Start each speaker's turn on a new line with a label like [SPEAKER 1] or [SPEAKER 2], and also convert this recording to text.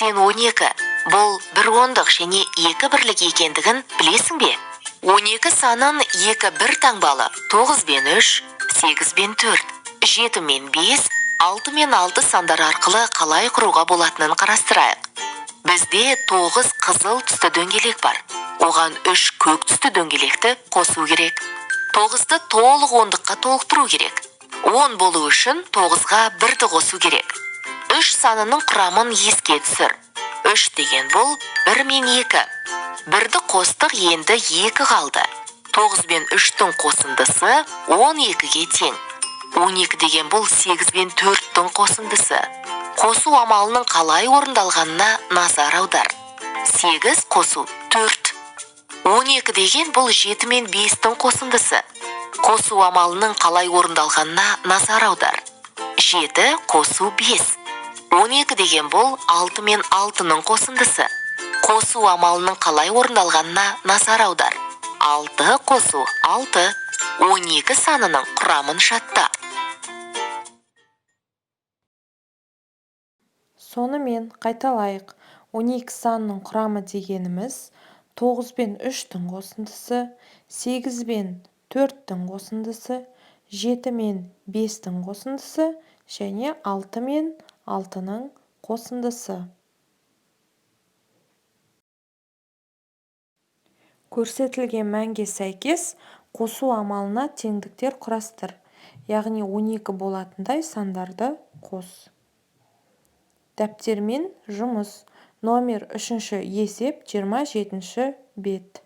[SPEAKER 1] Сен 12, бұл бір ондық және екі бірлік екендігін білесің бе? 12 санын екі бір таңбалы 9 бен 3, 8 бен 4, 7 мен 5, 6 мен 6 сандары арқылы қалай құруға болатынын қарастырайық. Бізде 9 қызыл түсті дөңгелек бар. Оған 3 көк түсті дөңгелекті қосу керек. 9-ды толық ондыққа толықтыру керек. 10 болу үшін 9-ға 1-ді қосу керек. 3 санының құрамын еске түсір. 3 деген бұл 1 мен 2. 1-ді қостық, енді 2 қалды. 9 бен 3-тің қосындысы 12-ге тең. 12 деген бұл 8 бен 4-тің қосындысы. Қосу амалының қалай орындалғанына назар аудар. 8 қосу 4. 12 деген бұл 7 мен 5-тің қосындысы. Қосу амалының қалай орындалғанына назар аудар. 7 қосу 5. 12 деген бұл 6 мен 6-ның қосындысы. Қосу амалының қалай орындалғанына назар аудар. 6 қосу 6. 12 санының құрамын жатта.
[SPEAKER 2] Сонымен қайталайық. 12 санының құрамы дегеніміз 9 бен 3-тің қосындысы, 8 бен 4-тің қосындысы, 7 мен 5-тің қосындысы және 6 мен 6-ның қосындысы. Көрсетілген мәнге сәйкес қосу амалына теңдіктер құрастыр, яғни 12 болатындай сандарды қос. Дәптермен жұмыс. Номер 3-есеп 27-бет.